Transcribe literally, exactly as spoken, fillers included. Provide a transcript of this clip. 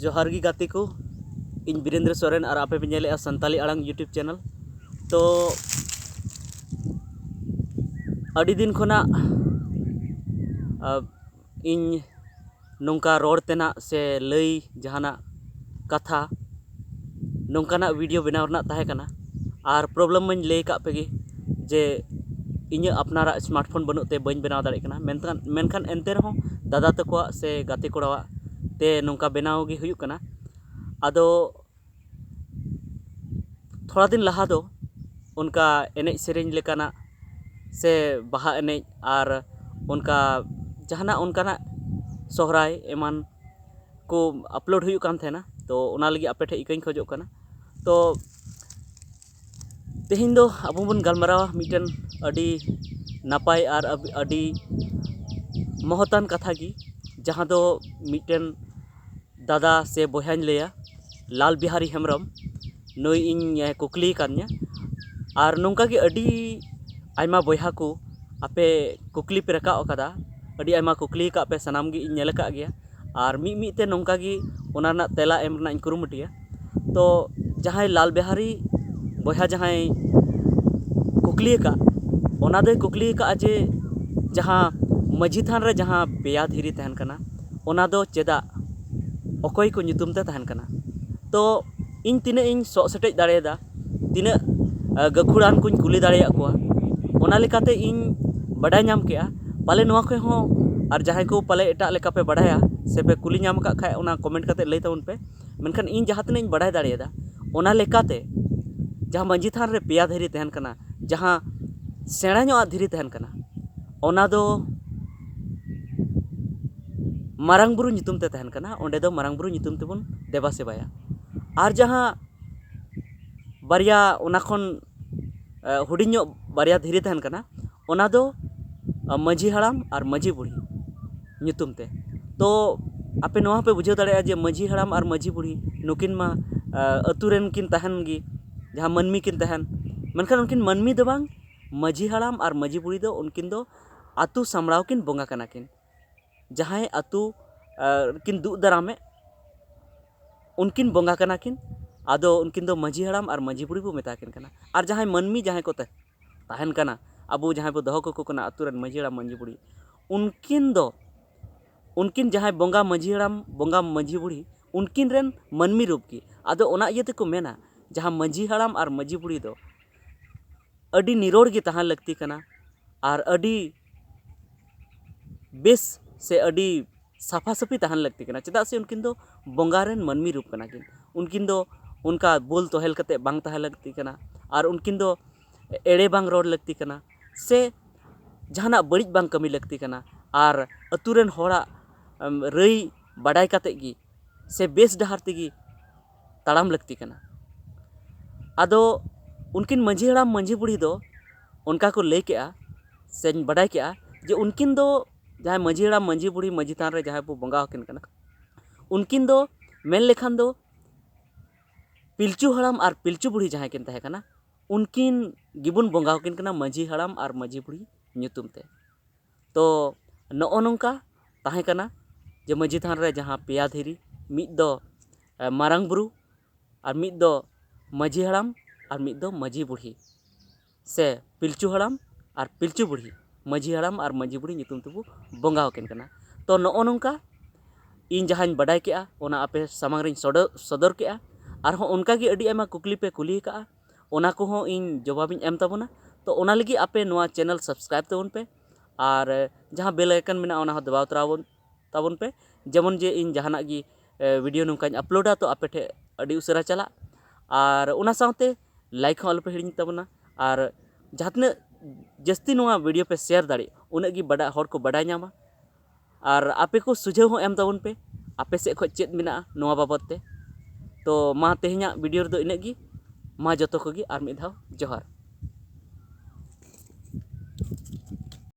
ᱡᱚᱦᱟᱨ ᱜᱮ ᱜᱟᱛᱮ ᱠᱚ, ᱤᱧ ᱵᱤᱨᱮᱱᱫᱨᱚ ᱥᱚᱨᱮᱱ ᱟᱨ ᱟᱯᱮ ᱯᱮ ᱧᱮᱞᱮᱫᱼᱟ ᱥᱟᱱᱛᱟᱞᱤ ᱟᱲᱟᱝ YouTube channel᱾ ᱛᱚ ᱟᱹᱰᱤ ᱫᱤᱱ ᱠᱷᱚᱱᱟᱜ ᱤᱧ ᱱᱚᱝᱠᱟ ᱨᱚᱲ ᱛᱮᱱᱟᱜ ᱥᱮ ᱞᱟᱹᱭ ᱡᱟᱦᱟᱱᱟᱜ ᱠᱟᱛᱷᱟ, ᱱᱚᱝᱠᱟᱱᱟᱜ video ᱵᱮᱱᱟᱣ ᱨᱮᱱᱟᱜ ᱛᱟᱦᱮᱸ ᱠᱟᱱᱟ᱾ ᱟᱨ problem ᱢᱟᱧ ᱞᱟᱹᱭ ᱟᱠᱟᱫ ᱯᱮᱜᱮ ᱡᱮ ᱤᱧᱟᱹᱜ ᱟᱯᱱᱟᱨᱟᱜ smartphone ᱵᱟᱹᱱᱩᱜ ᱛᱮ ᱵᱟᱹᱧ ᱵᱮᱱᱟᱣ ᱫᱟᱲᱮᱭᱟᱜ ᱠᱟᱱᱟ᱾ ᱢᱮᱱᱠᱷᱟᱱ ᱢᱮᱱᱠᱷᱟᱱ ᱮᱱᱛᱮ ᱨᱮᱦᱚᱸ ᱫᱟᱫᱟ ᱛᱟᱠᱚᱣᱟᱜ ᱥᱮ ᱜᱟᱛᱮ ᱠᱚᱲᱟᱣᱟᱜ ᱛᱮ ᱱᱚᱝᱠᱟ ᱵᱮᱱᱟᱣ ᱜᱮ ᱦᱩᱭᱩᱜ ᱠᱟᱱᱟ᱾ ᱟᱫᱚ ᱛᱷᱚᱲᱟ ᱫᱤᱱ ᱞᱟᱦᱟ ᱫᱚ ᱚᱱᱠᱟ ᱮᱱᱮᱡ ᱥᱮᱨᱮᱧ ᱞᱮᱠᱟᱱᱟᱜ ᱥᱮ ᱵᱟᱦᱟ ᱮᱱᱮᱡ ᱟᱨ ᱚᱱᱠᱟ ᱡᱟᱦᱟᱱᱟᱜ ᱚᱱᱠᱟᱱᱟᱜ ᱥᱚᱦᱨᱟᱭ ᱮᱢᱟᱱ ᱠᱚ upload ᱦᱩᱭᱩᱜ ᱠᱟᱱ ᱛᱟᱦᱮᱱᱟ᱾ ᱛᱚ ᱚᱱᱟ ᱞᱟᱹᱜᱤᱫ ᱟᱯᱮ ᱴᱷᱮᱱ ᱤᱠᱟᱹᱧ ᱠᱷᱚᱡᱚᱜ ᱠᱟᱱᱟ᱾ ᱛᱚ ᱛᱮᱦᱮᱧ ᱫᱚ ᱟᱵᱚ ᱵᱚᱱ ᱜᱟᱞᱢᱟᱨᱟᱣᱟ ᱢᱤᱫᱴᱮᱱ ᱟᱹᱰᱤ ᱱᱟᱯᱟᱭ ᱟᱨ ᱟᱹᱰᱤ ᱢᱚᱦᱚᱛᱟᱱ ᱠᱟᱛᱷᱟ ᱜᱮ, ᱡᱟᱦᱟᱸ ᱫᱚ ᱢᱤᱫᱴᱮᱱ ᱫᱟᱫᱟ ᱥᱮ ᱵᱚᱭᱦᱟᱧ ᱞᱟᱹᱭᱟ, ᱞᱟᱞ ᱵᱤᱦᱟᱨᱤ ᱦᱮᱢᱵᱨᱚᱢ, ᱱᱩᱭ ᱤᱧ ᱠᱩᱠᱞᱤ ᱟᱠᱟᱫᱤᱧᱟ᱾ ᱟᱨ ᱱᱚᱝᱠᱟ ᱜᱮ ᱟᱹᱰᱤ ᱟᱭᱢᱟ ᱵᱚᱭᱦᱟ ᱠᱚ ᱟᱯᱮ ᱠᱩᱠᱞᱤ ᱯᱮ ᱨᱟᱠᱟᱵ ᱟᱠᱟᱫᱟ, ᱟᱹᱰᱤ ᱟᱭᱢᱟ ᱠᱩᱠᱞᱤ ᱟᱠᱟᱫ ᱯᱮ, ᱥᱟᱱᱟᱢ ᱜᱮ ᱤᱧ ᱧᱮᱞ ᱟᱠᱟᱫ ᱜᱮᱭᱟ᱾ ᱟᱨ ᱢᱤᱫ ᱢᱤᱫ ᱛᱮ ᱱᱚᱝᱠᱟ ᱜᱮ ᱚᱱᱟ ᱨᱮᱱᱟᱜ ᱛᱮᱞᱟ ᱮᱢ ᱨᱮᱱᱟᱜ ᱤᱧ ᱠᱩᱨᱩᱢᱩᱴᱩᱭᱟ᱾ ᱛᱚ ᱡᱟᱦᱟᱸᱭ ᱞᱟᱞ ᱵᱤᱦᱟᱨᱤ ᱵᱚᱭᱦᱟ ᱡᱟᱦᱟᱸᱭ ᱠᱩᱠᱞᱤ ᱟᱠᱟᱫ, ᱚᱱᱟ ᱫᱚᱭ ᱠᱩᱠᱞᱤ ᱟᱠᱟᱫᱼᱟ ᱡᱮ ᱡᱟᱦᱟᱸ ᱢᱟᱹᱡᱷᱤ ᱛᱷᱟᱱ ᱨᱮ ᱡᱟᱦᱟᱸ ᱯᱮᱭᱟ ᱫᱷᱤᱨᱤ ᱛᱟᱦᱮᱱ ᱠᱟᱱᱟ, ᱚᱱᱟ ᱫᱚ ᱪᱮᱫᱟᱜ, ᱚᱠᱚᱭ ᱠᱚ ᱧᱩᱛᱩᱢ ᱛᱮ ᱛᱟᱦᱮᱱ ᱠᱟᱱᱟ? ᱛᱚ ᱤᱧ ᱛᱤᱱᱟᱹᱜ ᱤᱧ ᱥᱚᱜ ᱥᱮᱴᱮᱡ ᱫᱟᱲᱮᱭᱟᱫᱟ, ᱛᱤᱱᱟᱹᱜ ᱜᱟᱹᱠᱷᱩᱲᱟᱱ ᱠᱚᱧ ᱠᱩᱞᱤ ᱫᱟᱲᱮᱭᱟᱫ ᱠᱚᱣᱟ, ᱚᱱᱟ ᱞᱮᱠᱟᱛᱮ ᱤᱧ ᱵᱟᱰᱟᱭ ᱧᱟᱢ ᱠᱮᱜᱼᱟ᱾ ᱯᱟᱞᱮ ᱱᱚᱣᱟ ᱠᱷᱚᱱ ᱦᱚᱸ ᱟᱨ ᱡᱟᱦᱟᱸᱭ ᱠᱚ ᱯᱟᱞᱮ ᱮᱴᱟᱜ ᱞᱮᱠᱟ ᱯᱮ ᱵᱟᱰᱟᱭᱟ ᱥᱮ ᱯᱮ ᱠᱩᱞᱤ ᱧᱟᱢ ᱟᱠᱟᱫ ᱠᱷᱟᱡ, ᱚᱱᱟ comment ᱠᱟᱛᱮ ᱞᱟᱹᱭ ᱛᱟᱵᱚᱱ ᱯᱮ᱾ ᱢᱮᱱᱠᱷᱟᱱ ᱤᱧ ᱡᱟᱦᱟᱸ ᱛᱤᱱᱟᱹᱜ ᱤᱧ ᱵᱟᱰᱟᱭ ᱫᱟᱲᱮᱭᱟᱫᱟ, ᱚᱱᱟ ᱞᱮᱠᱟᱛᱮ ᱡᱟᱦᱟᱸ ᱢᱟᱹᱡᱷᱤ ᱛᱷᱟᱱ ᱨᱮ ᱯᱮᱭᱟ ᱫᱷᱤᱨᱤ ᱛᱟᱦᱮᱱ ᱠᱟᱱᱟ, ᱡᱟᱦᱟᱸ ᱥᱮᱬᱟ ᱧᱚᱜ ᱟᱜ ᱫᱷᱤᱨᱤ ᱛᱟᱦᱮᱱ ᱠᱟᱱᱟ, ᱚᱱᱟ ᱫᱚ ᱢᱟᱨᱟᱝ ᱵᱩᱨᱩ ᱧᱩᱛᱩᱢ ᱛᱮ ᱛᱟᱦᱮᱱ ᱠᱟᱱᱟ᱾ ᱚᱸᱰᱮ ᱫᱚ ᱢᱟᱨᱟᱝ ᱵᱩᱨᱩ ᱧᱩᱛᱩᱢ ᱛᱮᱵᱚᱱ ᱫᱮᱵᱟ ᱥᱮᱵᱟᱭᱟ᱾ ᱟᱨ ᱡᱟᱦᱟᱸ ᱵᱟᱨᱭᱟ ᱚᱱᱟ ᱠᱷᱚᱱ ᱦᱩᱰᱤᱧ ᱧᱚᱜ ᱵᱟᱨᱭᱟ ᱫᱷᱤᱨᱤ ᱛᱟᱦᱮᱱ ᱠᱟᱱᱟ, ᱚᱱᱟ ᱫᱚ ᱢᱟᱹᱡᱷᱤ ᱦᱟᱲᱟᱢ ᱟᱨ ᱢᱟᱹᱡᱷᱤ ᱵᱩᱲᱦᱤ ᱧᱩᱛᱩᱢ ᱛᱮ᱾ ᱛᱚ ᱟᱯᱮ ᱱᱚᱣᱟ ᱦᱚᱸᱯᱮ ᱵᱩᱡᱷᱟᱹᱣ ᱫᱟᱲᱮᱭᱟᱜᱼᱟ ᱡᱮ ᱢᱟᱹᱡᱷᱤ ᱦᱟᱲᱟᱢ ᱟᱨ ᱢᱟᱹᱡᱷᱤ ᱵᱩᱲᱦᱤ ᱱᱩᱠᱤᱱ ᱢᱟ ᱟᱹᱛᱩ ᱨᱮᱱ ᱠᱤᱱ ᱛᱟᱦᱮᱱ ᱜᱮ, ᱡᱟᱦᱟᱸ ᱢᱟᱹᱱᱢᱤ ᱠᱤᱱ ᱛᱟᱦᱮᱱ, ᱢᱮᱱᱠᱷᱟᱱ ᱩᱱᱠᱤᱱ ᱢᱟᱹᱱᱢᱤ ᱫᱚ ᱵᱟᱝ, ᱢᱟᱹᱡᱷᱤ ᱦᱟᱲᱟᱢ ᱟᱨ ᱢᱟᱹᱡᱷᱤ ᱵᱩᱲᱦᱤ ᱫᱚ ᱩᱱᱠᱤᱱ ᱫᱚ ᱟᱹᱛᱩ ᱥᱟᱢᱵᱲᱟᱣ ᱠᱤᱱ ᱵᱚᱸᱜᱟ ᱠᱟᱱᱟ ᱠᱤᱱ᱾ ᱡᱟᱦᱟᱸᱭ ᱟᱹᱛᱩ ᱠᱤᱱ ᱫᱩᱜ ᱫᱟᱨᱟᱢᱮᱫ, ᱩᱱᱠᱤᱱ ᱵᱚᱸᱜᱟ ᱠᱟᱱᱟ ᱠᱤᱱ᱾ ᱟᱫᱚ ᱩᱱᱠᱤᱱ ᱫᱚ ᱢᱟᱹᱡᱷᱤ ᱦᱟᱲᱟᱢ ᱟᱨ ᱢᱟᱹᱡᱷᱤ ᱵᱩᱲᱦᱤ ᱵᱚ ᱢᱮᱛᱟ ᱠᱤᱱ ᱠᱟᱱᱟ᱾ ᱟᱨ ᱡᱟᱦᱟᱸᱭ ᱢᱟᱹᱱᱢᱤ ᱡᱟᱦᱟᱸᱭ ᱠᱚ ᱛᱟ- ᱛᱟᱦᱮᱱ ᱠᱟᱱᱟ, ᱟᱵᱚ ᱡᱟᱦᱟᱸᱭ ᱵᱚ ᱫᱚᱦᱚ ᱠᱟᱠᱚ ᱠᱟᱱᱟ ᱟᱛᱳ ᱨᱮᱱ ᱢᱟᱹᱡᱷᱤ ᱦᱟᱲᱟᱢ, ᱢᱟᱹᱡᱷᱤ ᱵᱩᱲᱦᱤ, ᱩᱱᱠᱤᱱ ᱫᱚ, ᱩᱱᱠᱤᱱ ᱡᱟᱦᱟᱸᱭ ᱵᱚᱸᱜᱟ ᱢᱟᱹᱡᱷᱤ ᱦᱟᱲᱟᱢ, ᱵᱚᱸᱜᱟ ᱢᱟᱹᱡᱷᱤ ᱵᱩᱲᱦᱤ, ᱩᱱᱠᱤᱱ ᱨᱮᱱ ᱢᱟᱹᱱᱢᱤ ᱨᱩᱯ ᱜᱮ᱾ ᱟᱫᱚ ᱚᱱᱟ ᱤᱭᱟᱹ ᱛᱮᱠᱚ ᱢᱮᱱᱟ, ᱡᱟᱦᱟᱸ ᱢᱟᱹᱡᱷᱤ ᱦᱟᱲᱟᱢ ᱟᱨ ᱢᱟᱹᱡᱷᱤ ᱵᱩᱲᱦᱤ ᱫᱚ ᱟᱹᱰᱤ ᱱᱤᱨᱚᱲ ᱜᱮ ᱛᱟᱦᱮᱸ ᱞᱟᱹᱠᱛᱤ ᱠᱟᱱᱟ ᱟᱨ ᱟᱹᱰᱤ ᱵᱮᱥ ᱥᱮ ᱟᱹᱰᱤ ᱥᱟᱯᱷᱟ ᱥᱟᱹᱯᱷᱤ ᱛᱟᱦᱮᱱ ᱞᱟᱹᱠᱛᱤ ᱠᱟᱱᱟ, ᱪᱮᱫᱟᱜ ᱥᱮ ᱩᱱᱠᱤᱱ ᱫᱚ ᱵᱚᱸᱜᱟ ᱨᱮᱱ ᱢᱟᱹᱱᱢᱤ ᱨᱩᱯ ᱠᱟᱱᱟ ᱠᱤᱱ᱾ ᱩᱱᱠᱤᱱ ᱫᱚ ᱚᱱᱠᱟ ᱵᱳᱞ ᱛᱚᱦᱮᱞ ᱠᱟᱛᱮ ᱵᱟᱝ ᱛᱟᱦᱮᱸ ᱞᱟᱹᱠᱛᱤ ᱠᱟᱱᱟ ᱟᱨ ᱩᱱᱠᱤᱱ ᱫᱚ ᱮᱲᱮ ᱵᱟᱝ ᱨᱚᱲ ᱞᱟᱹᱠᱛᱤ ᱠᱟᱱᱟ ᱥᱮ ᱡᱟᱦᱟᱱᱟᱜ ᱵᱟᱹᱲᱤᱡ ᱵᱟᱝ ᱠᱟᱹᱢᱤ ᱞᱟᱹᱠᱛᱤ ᱠᱟᱱᱟ᱾ ᱟᱨ ᱟᱹᱛᱩ ᱨᱮᱱ ᱦᱚᱲᱟᱜ ᱨᱟᱹᱭ ᱵᱟᱰᱟᱭ ᱠᱟᱛᱮ ᱜᱮ ᱥᱮ ᱵᱮᱥ ᱰᱟᱦᱟᱨ ᱛᱮᱜᱮ ᱛᱟᱲᱟᱢ ᱞᱟᱹᱠᱛᱤ ᱠᱟᱱᱟ᱾ ᱟᱫᱚ ᱩᱱᱠᱤᱱ ᱢᱟᱹᱡᱷᱤ ᱦᱟᱲᱟᱢ ᱢᱟᱹᱡᱷᱤ ᱵᱩᱲᱦᱤ ᱫᱚ ᱚᱱᱠᱟ ᱠᱚ ᱞᱟᱹᱭ ᱠᱮᱜᱼᱟ ᱥᱮᱧ ᱵᱟᱰᱟᱭ ᱠᱮᱜᱼᱟ ᱡᱮ ᱩᱱᱠᱤᱱ ᱫᱚ ᱡᱟᱦᱟᱸᱭ ᱢᱟᱹᱡᱷᱤ ᱦᱟᱲᱟᱢ ᱢᱟᱹᱡᱷᱤ ᱵᱩᱲᱦᱤ ᱢᱟᱹᱡᱷᱤ ᱛᱷᱟᱱ ᱨᱮ ᱡᱟᱦᱟᱸᱭ ᱵᱚ ᱵᱚᱸᱜᱟ ᱟᱹᱠᱤᱱ ᱠᱟᱱᱟ, ᱩᱱᱠᱤᱱ ᱫᱚ ᱢᱮᱱ ᱞᱮᱠᱷᱟᱱ ᱫᱚ ᱯᱤᱞᱪᱩ ᱦᱟᱲᱟᱢ ᱟᱨ ᱯᱤᱞᱪᱩ ᱵᱩᱲᱦᱤ ᱡᱟᱦᱟᱸᱭ ᱠᱤᱱ ᱛᱟᱦᱮᱸ ᱠᱟᱱᱟ, ᱩᱱᱠᱤᱱ ᱜᱮᱵᱚᱱ ᱵᱚᱸᱜᱟ ᱟᱹᱠᱤᱱ ᱠᱟᱱᱟ ᱢᱟᱹᱡᱷᱤ ᱦᱟᱲᱟᱢ ᱟᱨ ᱢᱟᱹᱡᱷᱤ ᱵᱩᱲᱦᱤ ᱧᱩᱛᱩᱢ ᱛᱮ᱾ ᱛᱚ ᱱᱚᱜᱼᱚ ᱱᱚᱝᱠᱟ ᱛᱟᱦᱮᱸ ᱠᱟᱱᱟ ᱡᱮ ᱢᱟᱹᱡᱷᱤ ᱛᱷᱟᱱ ᱨᱮ ᱡᱟᱦᱟᱸ ᱯᱮᱭᱟ ᱫᱷᱤᱨᱤ, ᱢᱤᱫ ᱫᱚ ᱢᱟᱨᱟᱝ ᱵᱩᱨᱩ, ᱟᱨ ᱢᱤᱫ ᱫᱚ ᱢᱟᱹᱡᱷᱤ ᱦᱟᱲᱟᱢ, ᱟᱨ ᱢᱤᱫ ᱫᱚ ᱢᱟᱹᱡᱷᱤ ᱵᱩᱲᱦᱤ ᱥᱮ ᱯᱤᱞᱪᱩ ᱦᱟᱲᱟᱢ ᱟᱨ ᱯᱤᱞᱪᱩ ᱵᱩᱲᱦᱤ, ᱢᱟᱹᱡᱷᱤ ᱦᱟᱲᱟᱢ ᱟᱨ ᱢᱟᱹᱡᱷᱤ ᱵᱩᱲᱦᱤ ᱧᱩᱛᱩᱢ ᱛᱮᱵᱚ ᱵᱚᱸᱜᱟ ᱟᱹᱠᱤᱱ ᱠᱟᱱᱟ᱾ ᱛᱚ ᱱᱚᱜᱼᱚ ᱱᱚᱝᱠᱟ ᱤᱧ ᱡᱟᱦᱟᱸᱧ ᱵᱟᱰᱟᱭ ᱠᱮᱜᱼᱟ, ᱚᱱᱟ ᱟᱯᱮ ᱥᱟᱢᱟᱝ ᱨᱤᱧ ᱥᱚᱰᱚ-, ᱥᱚᱫᱚᱨ ᱠᱮᱜᱼᱟ᱾ ᱟᱨᱦᱚᱸ ᱚᱱᱠᱟᱜᱮ ᱟᱹᱰᱤ ᱟᱭᱢᱟ ᱠᱩᱠᱞᱤ ᱯᱮ ᱠᱩᱞᱤ ᱟᱠᱟᱜᱼᱟ, ᱚᱱᱟ ᱠᱚᱦᱚᱸ ᱤᱧ ᱡᱚᱵᱟᱵᱤᱧ ᱮᱢ ᱛᱟᱵᱚᱱᱟ᱾ ᱛᱚ ᱚᱱᱟ ᱞᱟᱹᱜᱤᱫ ᱟᱯᱮ ᱱᱚᱣᱟ channel subscribe ᱛᱟᱵᱚᱱ ᱯᱮ ᱟᱨ ᱡᱟᱦᱟᱸ bell icon ᱢᱮᱱᱟᱜᱼᱟ, ᱚᱱᱟ ᱦᱚᱸ ᱫᱟᱵᱟᱣ ᱛᱚᱨᱟᱵᱚᱱ ᱛᱟᱵᱚᱱ ᱯᱮ, ᱡᱮᱢᱚᱱ ᱡᱮ ᱤᱧ ᱡᱟᱦᱟᱱᱟᱜ ᱜᱮ ᱵᱷᱤᱰᱤᱭᱳ ᱱᱚᱝᱠᱟᱧ ᱟᱯᱞᱳᱰᱟ, ᱛᱚ ᱟᱯᱮ ᱴᱷᱮᱱ ᱟᱹᱰᱤ ᱩᱥᱟᱹᱨᱟ ᱪᱟᱞᱟᱜ᱾ ᱟᱨ ᱚᱱᱟ ᱥᱟᱶᱛᱮ ᱞᱟᱭᱤᱠ ᱦᱚᱸ ᱟᱞᱚᱯᱮ ᱦᱤᱲᱤᱧ ᱛᱟᱵᱚᱱᱟ᱾ ᱟᱨ ᱡᱟᱦᱟᱸ ᱛᱤᱱᱟᱹᱜ ᱡᱟᱹᱥᱛᱤ ᱱᱚᱣᱟ ᱵᱷᱤᱰᱤᱭᱳ ᱯᱮ ᱥᱮᱭᱟᱨ ᱫᱟᱲᱮᱭᱟᱜ, ᱩᱱᱟᱹᱜ ᱜᱮ ᱵᱟᱰᱟᱭ, ᱦᱚᱲ ᱠᱚ ᱵᱟᱰᱟᱭ ᱧᱟᱢᱟ᱾ ᱟᱨ ᱟᱯᱮ ᱠᱚ ᱥᱩᱡᱷᱟᱹᱣ ᱦᱚᱸ ᱮᱢ ᱛᱟᱵᱚᱱ ᱯᱮ, ᱟᱯᱮ ᱥᱮᱫ ᱠᱷᱚᱱ ᱪᱮᱫ ᱢᱮᱱᱟᱜᱼᱟ ᱱᱚᱣᱟ ᱵᱟᱵᱚᱫ ᱛᱮ᱾ ᱛᱚ ᱢᱟ ᱛᱮᱦᱮᱧᱟᱜ ᱵᱷᱤᱰᱤᱭᱳ ᱨᱮᱫᱚ ᱤᱱᱟᱹᱜ ᱜᱮ᱾ ᱢᱟ ᱡᱚᱛᱚ ᱠᱚᱜᱮ ᱟᱨ ᱢᱤᱫ ᱫᱷᱟᱣ ᱡᱚᱦᱟᱨ᱾